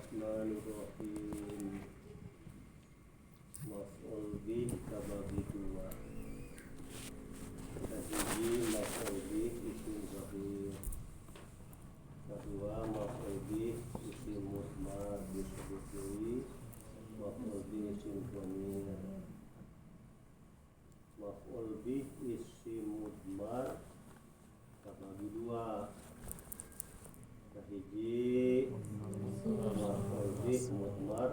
Bismillahirrahmanirrahim. Maf'ul bih kabagi dua. Kahiji maf'ul bih isim zahir. Kedua maf'ul bih isim mudmar disebut deui maf'ul bih isim dhamir. Maf'ul bih isim mudmar kabagi dua. Kahiji maf'ul bih mudmar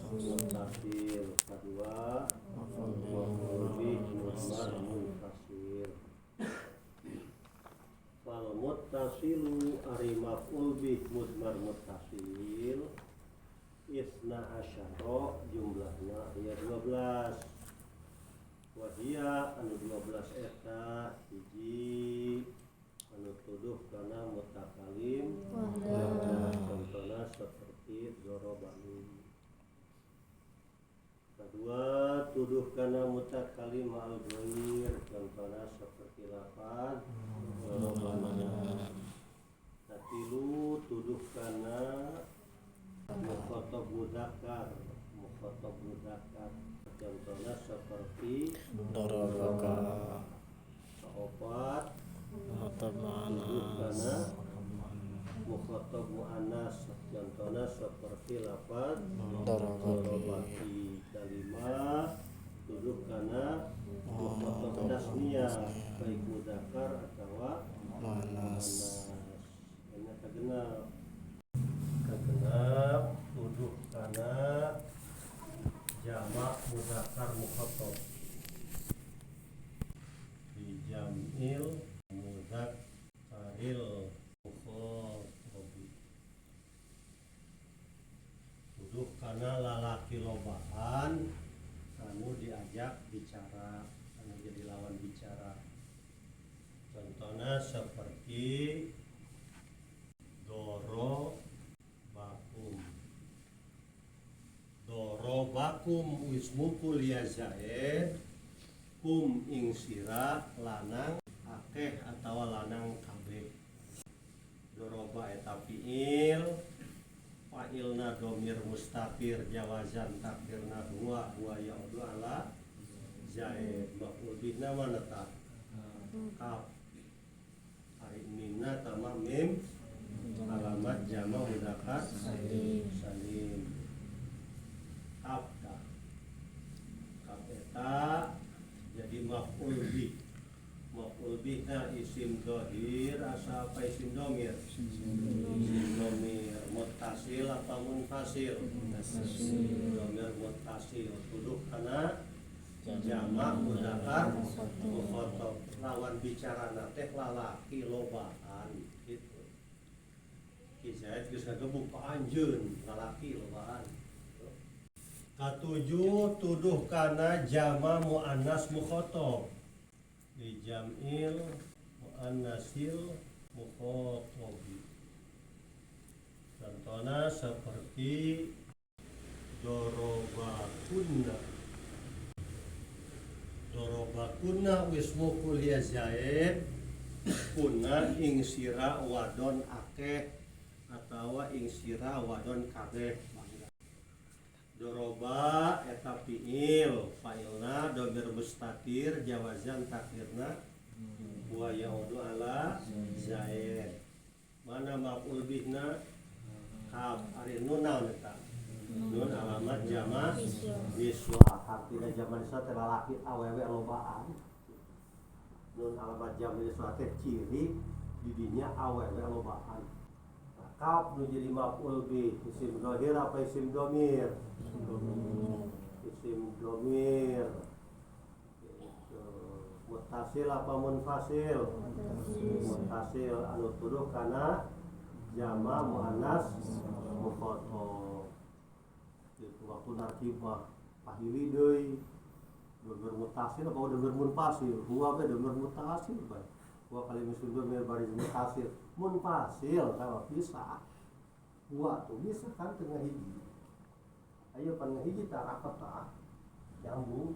muttasil. Kedua maf'ul bih mudmar munfasil. Fal muttasilu ari maf'ul bih mudmar muttasil isna asyara jumlahna aya 12. Wahia anu 12 eta hiji anu tuduh kana mutakalim contohna seperti dorobani. Kedua tuduh kana mutakalim al ghair contohna seperti lafaz dorobana. Katilu tuduh kana mukhatab mudzakkar, mukhatab mudzakkar contohna seperti dorobaka. Kaopat mukhatab muannas, mukhatab muannas contohna seperti lafaz dorobaki. Kalima tuduh kana mukhatab tasniyah baik mudzakkar atawa muannas. Ini kagenap. Kagenap tuduh kana jamak mudzakkar mukhatab di jam'il mudzakkaril mukhatabi. Tuduh kana lalaki lobaan anu diajak bicara, anu jadi lawan bicara. Contohnya seperti doro bakum. Doro bakum wismukul ya zaid kum ing sira lanang akeh atawa lanang kabeh. Doroba eta fiil fa'ilna domir mustatir jawazan takdirna huwa huwa ya'udu ala zaid. Maf'ul bihna mana ta kaf ari mimna tambah mim alamat jama mudzakkar salim. Kaf ta kaf eta jadi maf'ul bih. Maf'ul bihna isim dhahir asa apa isim dhamir? Isim dhamir muttasil apa munfasil? Dhamir muttasil tuduh kana jamak mudzakkar mukhatab. Lawan bicarana teh lalaki lobaan gitu. Ki Zaid geus ngagebuk ka anjeun lalaki lobaan. Katujuh tuduh kana jama muannas mukhatab di jam'il muannasil mukhatabi. Contohnya seperti dorobakunna. Dorobakunna wismukul ya zaid kunna ing sira wadon akeh atawa ing sira wadon kabeh. Doroba eta fiil fa'ilna domir mustatir jawazan takdirna wa ya'udu ala zaid. Mana maf'ul bihna kaf ari nun naon eta? Nun alamat jama niswa. Artina jama niswa teh lalaki awewe lobaan. Nun alamat jama niswa teh ciri di dinya awewe lobaan. Kaf nu jadi maf'ul bih isim dhahir apa isim dhamir? Isim dhamir. Gitu. Muttasil apa munfasil? Muttasil anu tuduh kana jama muannas mukhatab. Gitu waktu narkib mah pahili deui. Dhamir muttasil apa dhamir munfasil? Huwa bae dhamir muttasil bae. Huwa kali isim dhamir bari muttasil. Munfasil kalau bisa. Huwa tuh bisa kan tengah hiji. Ayo pan hiji tak rapat tak nyambung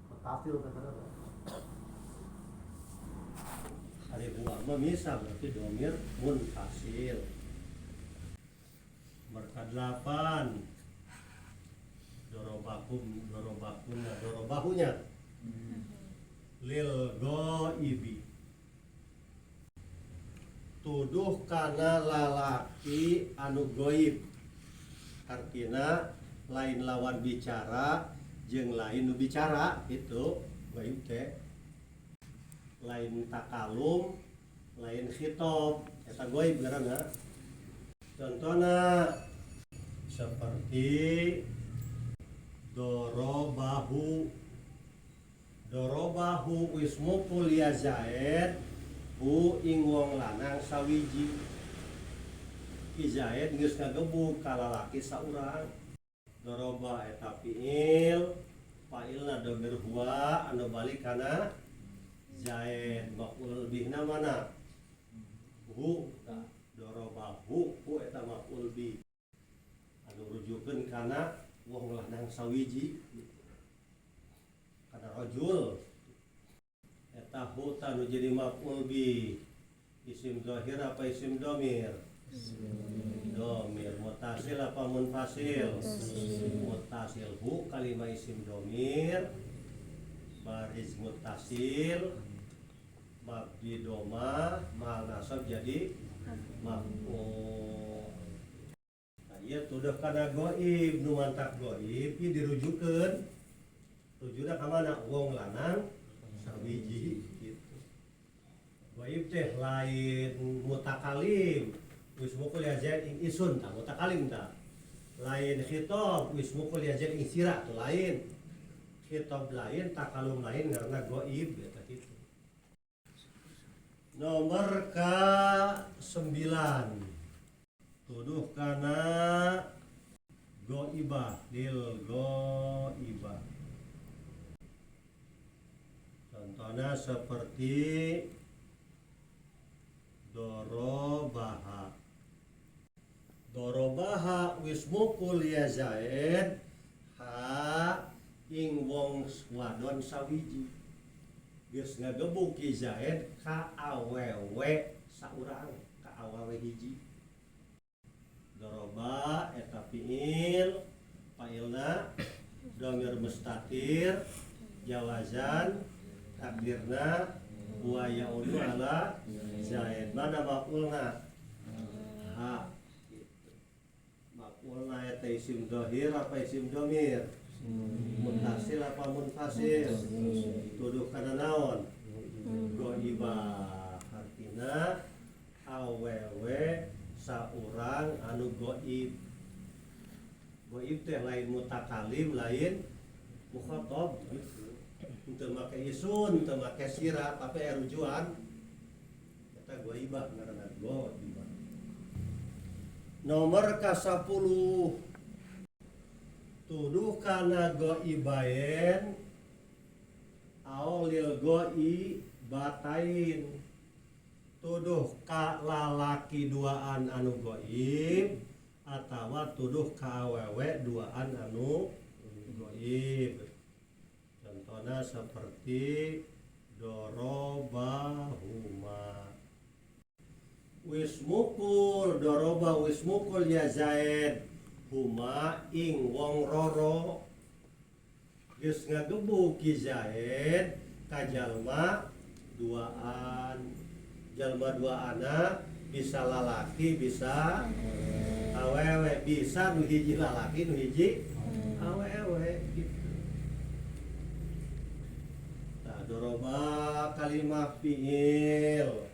muttasil kata-kata. Ari huwa mah bisa berarti dhamir munfasil. Merka Ka-8 dorobakum dorobakuna dorobahunya lil ghaibi tuduh kana lalaki anu goib, artina lain lawan bicara jeung lain nu bicara. Itu goib teh lain takalum, lain khitab, eta goib ngaranna. Contohna seperti dorobahu, dorobahu wis mukul ya Zaid hu ing wong lanang sawiji. Ki Zaid geus ngagebug ka lalaki saurang. Doroba eta fiil, fa'ilna domir huwa anu balik kana Zaid, maf'ul bihna mana? Hu. Tah, dorobahu hu eta maf'ul bih anu rujukeun kana wong lanang sawiji, kana rajul. Eta hu tah nu jadi maf'ul bih isim zahir apa isim domir? Domir. Mutasil apa munfasil? Mutasil. Hu kalimah isim domir baris mutasil mabni doma mal nasab jadi maf'ul. Nah, ieu tuduh kana goib. Nu mantak goib ieu dirujukeun, rujuna ka mana? Wong lanang sawiji gitu. Goib teh lain mutakalim, wis mukul ya Zaid ing isun, tah mutakalim tah. Lain khitab, wis mukul ya Zaid ing sira, tuh lain. Khitab lain, takalum lain, karena goib eta gitu. Nomor ke 9 tuduh kana goibah, lil goibah. Contohnya seperti dorobaha, dorobaha wis mukul ya Zaid ha ing wong wadon sawiji. Geus ngagebug Ki Zaid ka awewe saurang, ka awewe hiji. Doroba eta fiil, fa'ilna domir mustatir jawazan takdirna huwa ya'udu ala Zaid. Mana maf'ulna? Ha gitu. Maf'ulna eta isim dohir apa isim domir? Mutasil apa munfasil? Tuduh kana naon? Goibah, artina awewe saurang anu goib. Goib teh lain mutakalim, lain mukhatab gitu. Teu make isun, teu make sira, tapi aya rujuan. Eta goibah ngaranna, goibah. Nomor ka-10 tuduh kana goibain au lil goibatain, tuduh ka lalaki duaan anu goib atawa tuduh ka awewe duaan anu goib. Contohnya seperti dorobahuma wis mukul, doroba wis mukul ya Zaid huma ing wong roro. Geus ngagebug Ki Zaid ka jalma duaan. Jalma duaana bisa lalaki, bisa awewe, bisa nu hiji lalaki, nu hiji awewe gitu. Nah, doroba kalimah fiil,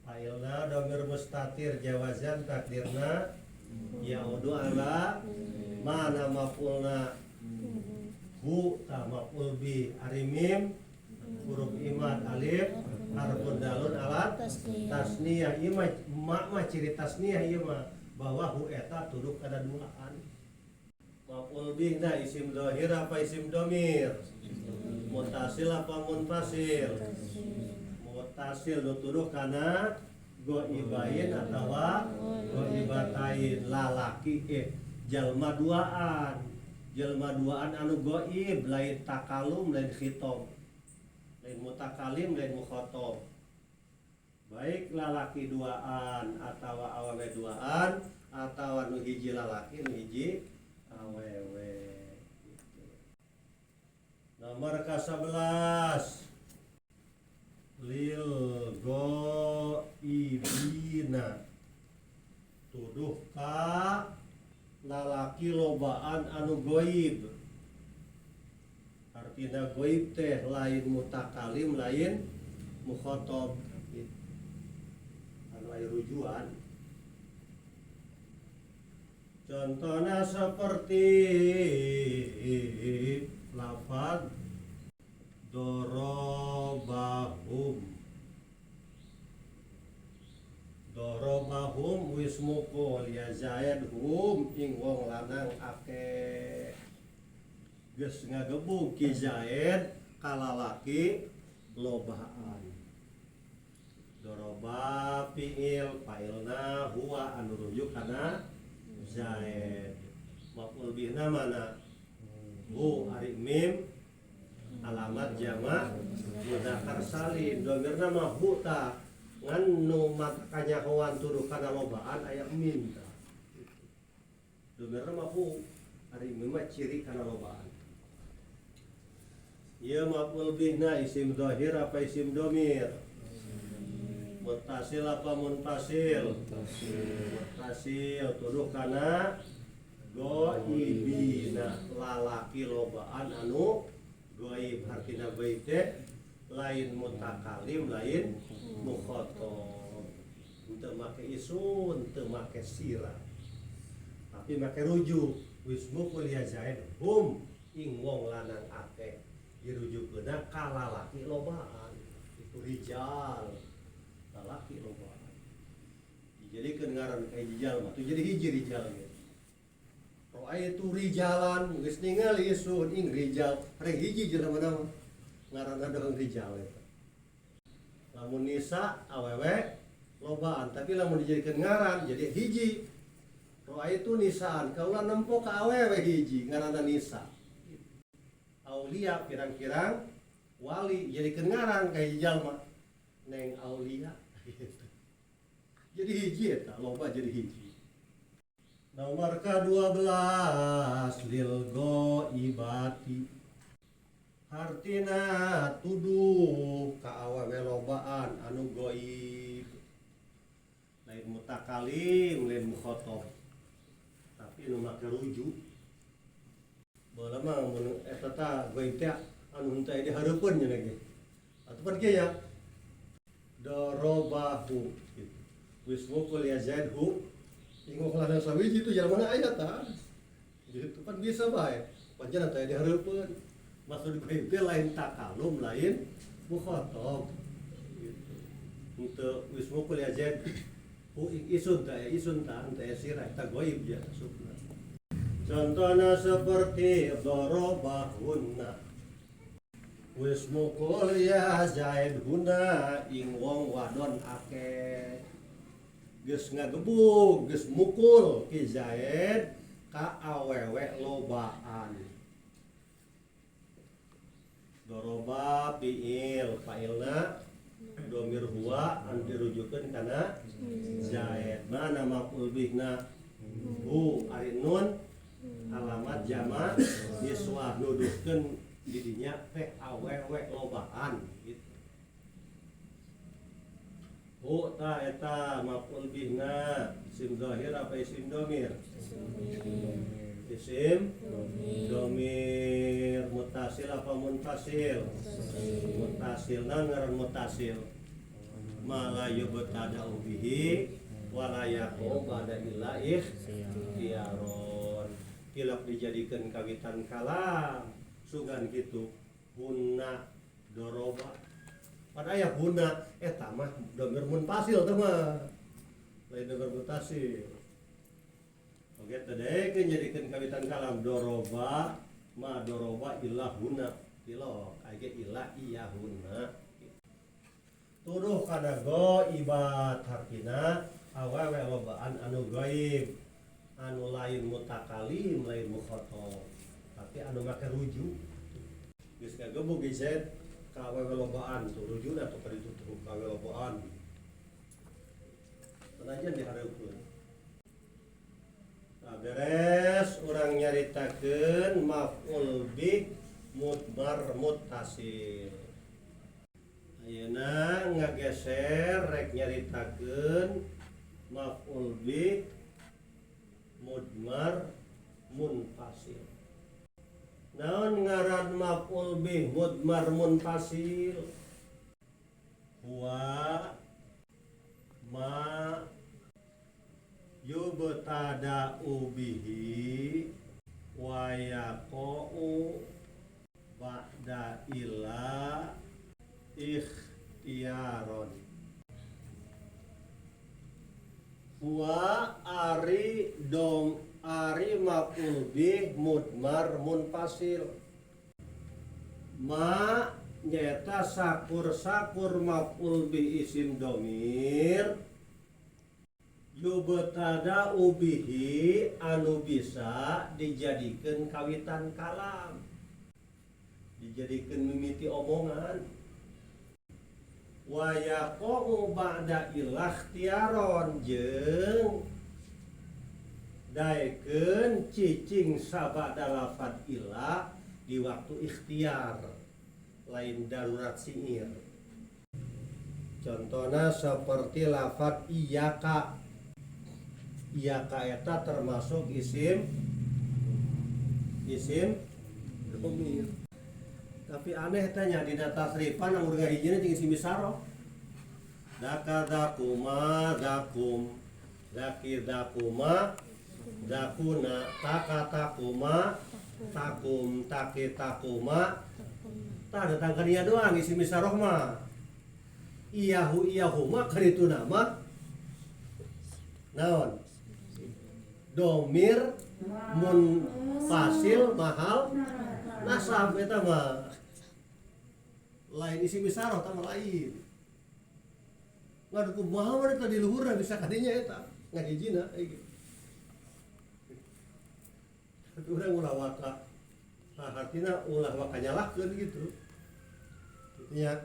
fa'ilna domir mustatir jawazan takdirna ya'udu ala mana maf'ulna? Hu ta maf'ul bi. Ari mim huruf imad, alif harfun dalun alat tasniyah. Ieu mah mak mah ciri tasniyah ieu mah, bahwa hu eta tuduh kana duaan. Maf'ul bih na isim dohir apa isim domir? Mutasil apa munfasil? Mutasil. Nu tuduh kana goibain atawa goibatain, lalaki jalma duaan, jalma duaan anu goib, lain takalum, lain khitab, lain mutakalim, lain mukhotob. Baik lalaki duaan atau awewe duaan atau nu hiji lalaki nu hiji awewe gitu. Nomor ke-11 lil ghaibina, tuduh ka lalaki lobaan anu goib. Artina goib teh lain mutakalim lain mukhotob gitu. Anu aya rujuan. Contohnya seperti lafad dorobahum. Dorobahum wis mukul ya zaid hum ing wong lanang akeh. Geus ngagebug ki Zaid kalalaki lobaan. Doroba fi'il fa'ilna huwa anu rujuk kana Zaid. Maf'ul bihna mana? Hu ari mim alamat jamak mudzakkar salim. Domirna mah hu ta ngan nu mata kanyahoan tuduh kana lobaan aya mim ta. Domirna mah hu ari mim mah ciri kana lobaan. Ieu maf'ul bihna isim zahir apa isim domir? Muttasil apa munfasil? Muttasil tuduh kana ghaibina lalaki lobaan anu ghaib. Artina ghaib teh lain mutakalim lain mukhotob. Teu make isun, teu make sira. Tapi make rujuk wismu kuliah zaid hum ing wong lanang akeh dirujukkeuna ka lalaki lobaan. Itu rijal lalaki lobaan. Dijadikeun ngaran ka hiji jalma tuh jadi hiji rijal ge. Roa itu rijalan geus ningali isun ing rijal rek hiji jelema mah ngaranna doang rijal eta. Lamun nisa awewe lobaan tapi lamun dijadikeun ngaran jadi hiji. Roa itu nisaan kaula nempo ka awewe hiji ngaranna nisa. Aulia pirang-pirang wali jadikeun ngaran ka hiji jalma neng aulia gitu. Jadi hiji eta loba jadi hiji. Nomor ke-12 lil ghaibati. Hartina tuduh ka awewe lobaan anu gaib. Lain mutakalim, lain mukhotob. Tapi nu make rujuk. Baheula mah mun eta tah gaib teh anu henteu aya di hareupeun nya ge. Atuh pan kieu ya. Dorobahu gitu. Wis mukul ya zaidhu ingok lanang sawiji itu jalan mana aya tah. Gitu kan bisa bae. Pancen teh dihareupeun. Maksud gaib teh lain takalum lain mukhotob gitu. Henteu wis mukul ya zaid hu isun tah isun tah henteu aya sirah eta gaib ya maksudna. Contohna seperti darabahunna. Wis mukul ya zaid huna ing wong wadon akeh. Geus ngagebug, geus mukul ki Zaid ka awewe lobaan. Doroba fi'il fa'ilna domir huwa anu dirujukeun kana Zaid. Mana maf'ul bihna? Hu ari nun alamat jamak niswah nuduhkeun didinya teh awewe lobaan gitu. Hu ta eta maf'ul bihna isim zahir apa isim domir? Isim domir. Muttasil apa munfasil? Muttasil. Naon ngaran muttasil? Ma la yubtada'u bihi wa la yaqu ba'da illa ikhtiyaron. Tilap dijadikeun kawitan kalam sugan kitu hunna doroba. Pada aya huna eta mah domir munfasil teh mah. Lain domir muttasil. Oke, tadi kan jadikeun kawitan kalam doroba ma doroba illa huna. Tilok aya illa iya huna. Tuduh kana ghaibat hartina awewe lobaan anu gaib. Anu lain mutakalim lain mukhotob. Tapi anu make rujuk. Geus kagebug geus ka awewe lobaan tuh rujuna tuh ka ditu tuh ka awewe lobaan. Sanajan dihareupeun. Nah, beres urang nyaritakeun maf'ul bih mudmar muttasil. Ayeuna ngageser rek nyaritakeun maf'ul bih mudmar munfasil. Naon ngaran maf'ul bih mudmar munfasil? Huwa ma yubtada'u bihi wa yaqa'u ba'da ila ikhtiyaron. Huwa ari dom ari maf'ul bih mudmar munfasil. Ma nyata sakur-sakur maf'ul bih isim domir yubtada'u bihi anu bisa dijadikeun kawitan kalam, dijadikeun mimiti omongan. Wa yaqa'u ba'da ikhtiyaron jeung daekeun cicing sabada lafad ila di waktu ikhtiar, lain darurat singir. Contohnya seperti lafad iyaka. Iyaka eta termasuk isim domir. Tapi aneh tanya di data tasrifan anu ngahijina jeung isim isyarah. Daka dakuma dakum, daki dakuma dakuna, taka takuma takum, taki takuma. Tah datang ka dia doang isim isyarah mah. Iyahu iyahuma karitu nama naon? Domir munfasil mahal nasab eta mah. Lain isim isyarah tah mah lain. Ngadu kumaha mah eta di luhurna bisa kadinya eta ngahijina ieu. Tapi urang ulah waka. Nah, artinya ulah waka nyalahkeun gitu. Ya.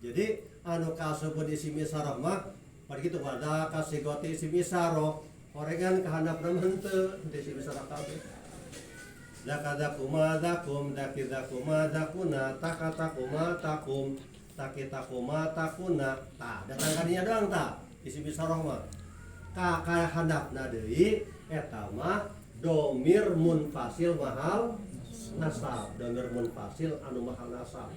Jadi anu kasebut isim isyarah mah pada kitu pada kasigoti isim isyarah horengan ka handapna mah henteu isim isyarah kabeh. Zakadakuma zakum, dakidakuma zakuna, takatakuma takum, takitakuma takuna. Tah datang kadinya doang tah isim isyarah mah. Ka handapna deui eta mah domir munfasil mahal nasab, domir munfasil anu mahal nasab.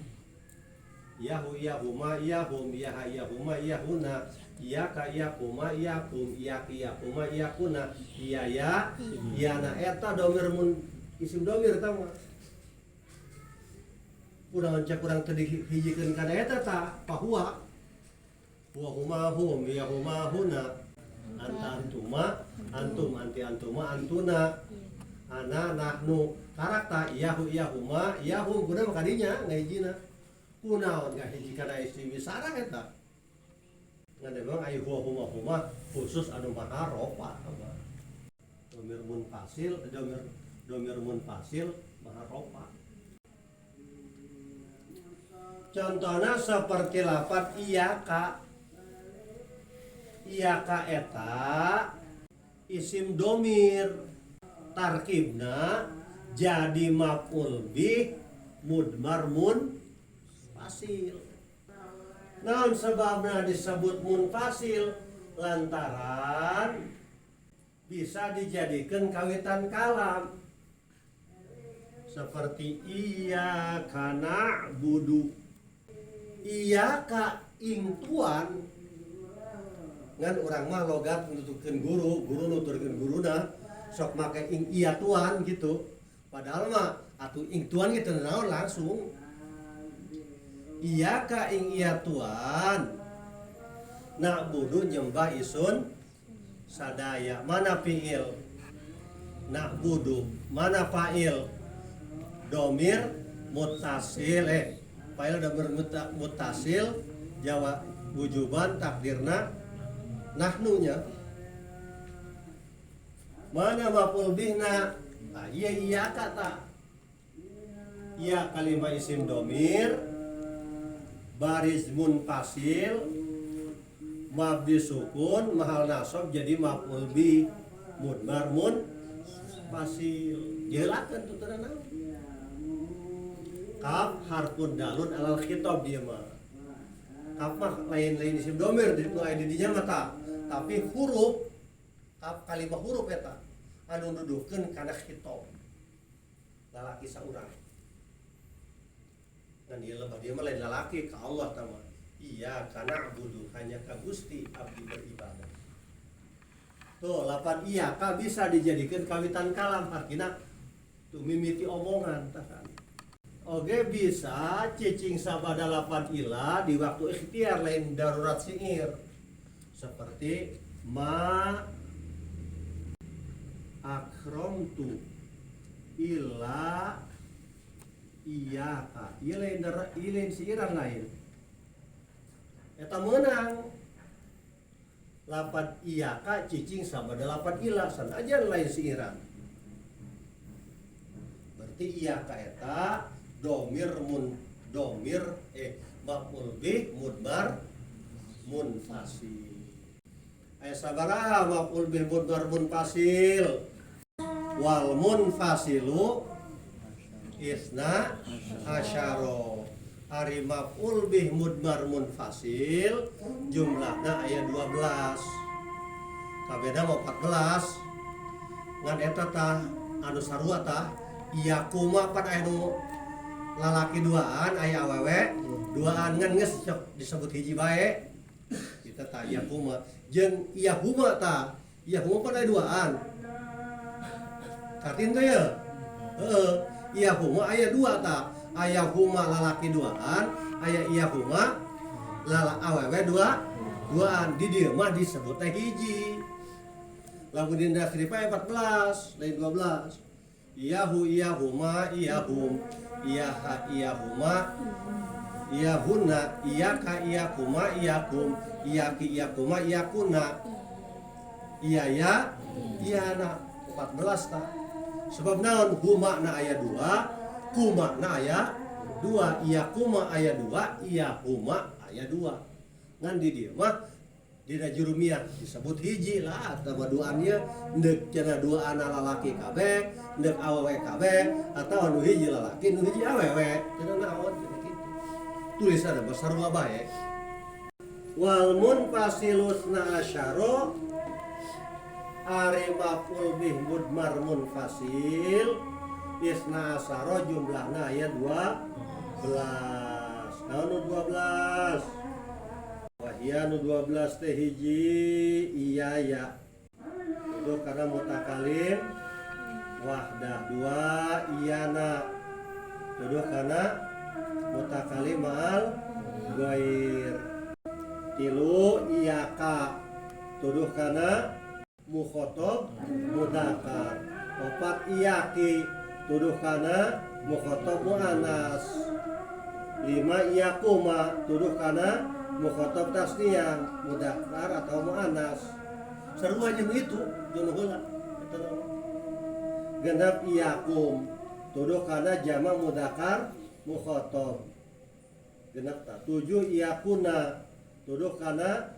Yahu yahuma yahum, yaha yahuma yahuna, iyaka iyakuma iyakum, iyaki iyakuma iyakuna, iyaya iyana eta domir mun isim domir eta mah. Kurang cek kurang teu dihijikeun kana eta tah pahuwa. Wa huma hum yahuma huna, anta antuma antum anti antuma antuna, ana nahnu karakta iyahu iyahuma iyahum guna mah kadinya ngahijina. Kunaon ngahiji kana isim isyarah eta. Ngan memang aya huwa huma huma khusus anu maha rofa apa. Domir munfasil, domir munfasil maha rofa. Contohnya seperti lafaz iyaka. Iyaka eta isim domir tarkibna jadi maf'ul bih mudmar munfasil. Naon sebabna disebut munfasil? Lantaran bisa dijadikan kawitan kalam. Seperti iyyaka na'budu, iyyaka ing tuan. Ngan urang mah logat nuturkeun guru, guru nuturkeun guruna sok make ing iya tuan gitu. Padahal mah atuh ing tuan gitu naon langsung. Iyyaka ing iya tuan, na'budu nyembah isun sadaya. Mana fiil? Na'budu. Mana fa'il? Domir muttasil. Fa'il domir muttasil jawab wujuban takdirna nahnunya. Mana maf'ul bihna? Nah, iya iya kata. Iya kalimat isim domir baris munfasil Mabni sukun mahal nasab jadi maf'ul bih mudmar munfasil. Diheulakeun tuturan naon? Kaf harfun dalun alal khitab dia mah. Kaf mah lain-lain isim domir di nu aya di dinya mah tah. Tapi huruf kaf kalimah huruf eta anu nuduhkeun kana khitab. Lalaki saurang. Ngan ieu lebah dia mah lain lalaki ka Allah tah mah. Iya na'budu hanya ka Gusti abdi beribadah. Tuh lapan iya ka bisa dijadikan kawitan kalam artinya tuh mimiti omongan tah kan. Oge bisa cicing sabada lapan ila di waktu ikhtiar lain darurat syair. Seperti ma akramtu illa iyyaka. Ieu lain ieu lain siiran lain. Eta meunang lapan iyaka cicing sabada lapan ila sanajan lain siiran. Berarti iyaka eta domir mun domir maf'ul bih mudmar munfasil. Aya sabaraha maf'ul bih mudmar munfasil? Wal munfasilu isna asyara. Ari maf'ul bih mudmar munfasil jumlahna aya 12. Kabehna mah 14. Ngan eta tah anu sarua tah iyakuma pan aya nu lalaki duaan aya awewe duaan ngan geus disebut hiji bae. Kita tah iyakuma jeung iyahuma tah iyahuma pan aya duaan. Kartin teh ya? Heeh, iyahuma aya dua tah. Aya huma lalaki duaan, aya iyahuma lala awewe dua duaan. Di dieu mah disebut teh hiji. Lamun dina skripa aya 14, lain 12. Iyahu iyahuma iyahum, iyaha iyahuma iyahuna, iyaka iyakuma iyakum, iyaki iyakuma iyakuna, iyaya iyana. 14 tah. Sebab naon huma na aya 2, kuma na aya 2, iyakuma aya 2, iyahuma aya 2. Ngan di dieu mah dina jurumiyah disebut hiji lah atawa duaan ieu ndek cenah duaan lalaki kabeh, ndek awewe kabeh atawa nu hiji lalaki nu hiji awewe, cenah naon cenah kitu. Tulisanna mah sarua bae. Wal munfasilus na asyara ari maf'ul bih mudmar munfasil isna asyara jumlahna aya 12. Naon nu 12? Wahia nu 12 teh hiji iya ya. Itu karena mutakalim wahdah 2 iyana. Tuduh karena mutakalim ma'al ghair. 3 iyaka. Tuduh karena mukhotob mudakar. 4 iyaki. Tuduh karena mukhotob muannas. 5 iyakuma. Tuduh karena mukhotob tasniyah mudakar atau muannas. Sarua jeung itu jeung heula eta naon. 6 iyakum. Tuduh karena jama mudakar mukhotob. 6 ta. 7 iyakuna. Tuduh karena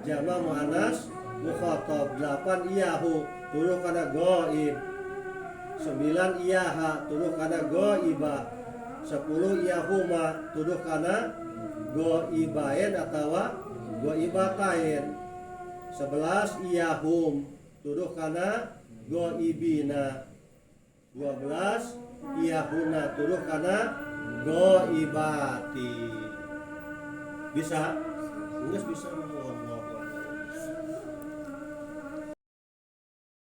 jama muannas mukhotob. 8 iyahu. Tuduh karena gaib. 9 iyaha. Tuduh karena gaibah. 10 iyahuma. Tuduh karena goibain atawa goibatain. 11 iyahum. Tuduh karena goibina. 12 iyahuna. Tuduh karena goibati. Bisa? Enggak bisa.